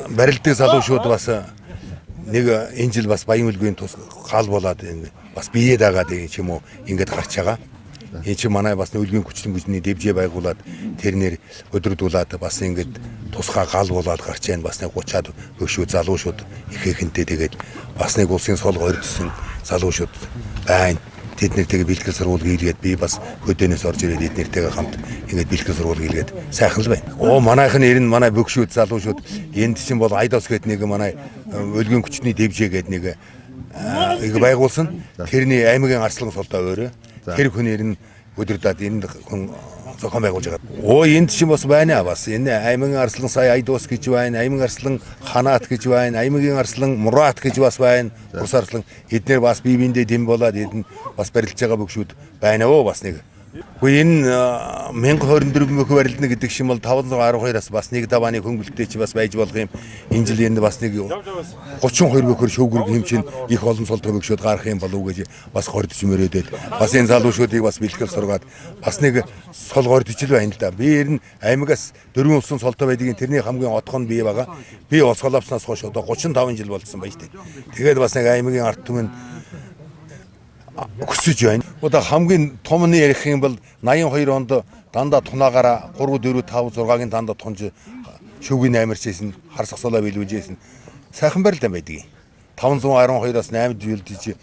Барилддаг залуучууд бас нэг энэ жил бас Баян-Үлгийн тус гал болоод энэ бас бие дагаад ч юм уу ингэж гарч байгаа. Энэ чинь манай бас үлгийн хүчлэн бүжний дэвжээ байгуулад тэрнэр өдрөдүүлээд бас ингэж тусгай гал болоод гарч байна. Бас нэг 30-аад бөгшүүд залуучууд ихэнхдээ тэгээд бас нэг улсын сул горьдсон залуучууд байна. Тэд нэр тэгээ бэлтгэл сургууль хийлгээд би бас хөдөөнөөс орж ирээд эд нэртэйгээ хамт ингээд бэлтгэл сургууль хийлгээд сайхан л байна. Оо манайх нь ер нь манай бөгшүүд залуучууд энд чинь бол Айдос гээд нэг манай өлгөн хүчний дэвжээ гээд нэг их байгуулсан. Тэрний аймгийн Арслан сулдаа өөрөө. Тэр хүн ер нь өдөрдөөд энд хүн зохион байгуулж байгаа. Оо энд чинь бас байна бас. Энэ аймгийн Арслан сая Айдос гэж байна. Аймгийн Арслан Ханаат гэж байна. Аймгийн Арслан Мурат гэж бас байна. Урс Арслан эднэр бас бие биендээ дэм болоод эдэн бас барилж байгаа бөгшүүд байна оо бас нэг. Үгүй энэ 1024 мөх барилдна гэдэг шим бол 512-аас бас нэг давааны хөнгөлөлттэй чи бас байж болох юм. Энэ жил энд бас нэг 32 бөхөр шөөгөрг юм чинь их олон султай бөгшүүд гарах юм болов уу гэж бас гордож мөрөөдөд бас энэ залуучуудыг бас бэлтгэл сургаад бас нэг сул гордож л байна л да. Би ер нь аймагаас дөрвөн улсын султай байдгийн тэрний хамгийн отхон нь би байгаа. Би босголовсноос хойш одоо 35 жил болсон байж тээ. Тэгээд бас нэг аймгийн ард түмэн өсөж байна. Одоо хамгийн томны ярих юм бол 82 онд дандаа тунаагаараа 3 4 5 6-гийн дандаа тунж шүүгийн амарч ийсэн, хар сагсуулаа биелүүлж ийсэн. Сайхан барилдаан байдаг. 512-оос 8 жилдэж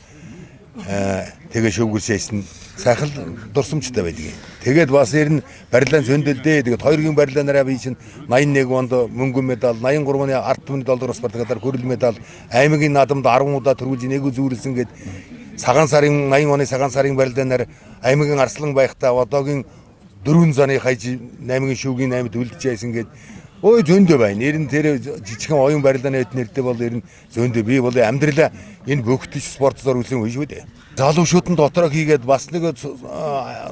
тэгээ шүүгэрч ийсэн. Сайхан дурсамжтай байдаг. Тэгээд бас ер нь барилдаан зөндөлдөө. Тэгээд хоёрын барилдаанаараа би чинь 81 онд мөнгөн медаль, 83 оны ард түмний 7 дугаар спартакиадаар хөрөл медаль, аймгийн наадамд 10 удаа төрүүлж нэг зүүрлсэн гээд цагаан сарын 80 оны цагаан сарын барилдаанаар аймгийн Арслан байхдаа одоогийн дөрвөн заны хайж 8-гийн шүүгийн 8-д үлдэж байсан гээд ой зөндөө байна. Ер нь тэр жижигхэн оюун барилдааны хэд нэртэй бол ер нь зөндөө би бол амьдралаа энэ бөгтөж спорт зориулсан үе шүү дээ. Залуучууд нь дотроо хийгээд бас нэг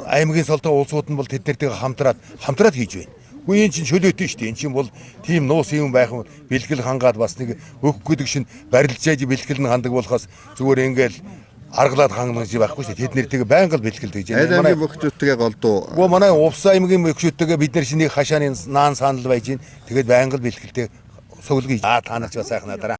аймгийн солдоо улсууд нь бол тэд нартэйгээ хамтраад хийж байна. Үгүй энэ чинь чөлөөтэй шүү дээ. Энэ чинь бол тийм нуус юм байх юм бэлгэл хангаад бас нэг бөх гэдэг шин барилж яаж бэлгэл нь хандаг болохоос зүгээр ингээл аргалаад хангах гэж байхгүй шүү дээ. Тэд нэр тэгээ байнга л бэлгэлдэг гэж. Аль аймгийн бөхчүүдтэйгээ голдуу. Үгүй манай Увс аймгийн бөхчүүдтэйгээ бид нар шинийг хашааны наан санал байж гин. Тэгээд байнга л бэлгэлдэг суглаг. Аа та нар ч бас сайхан надараа.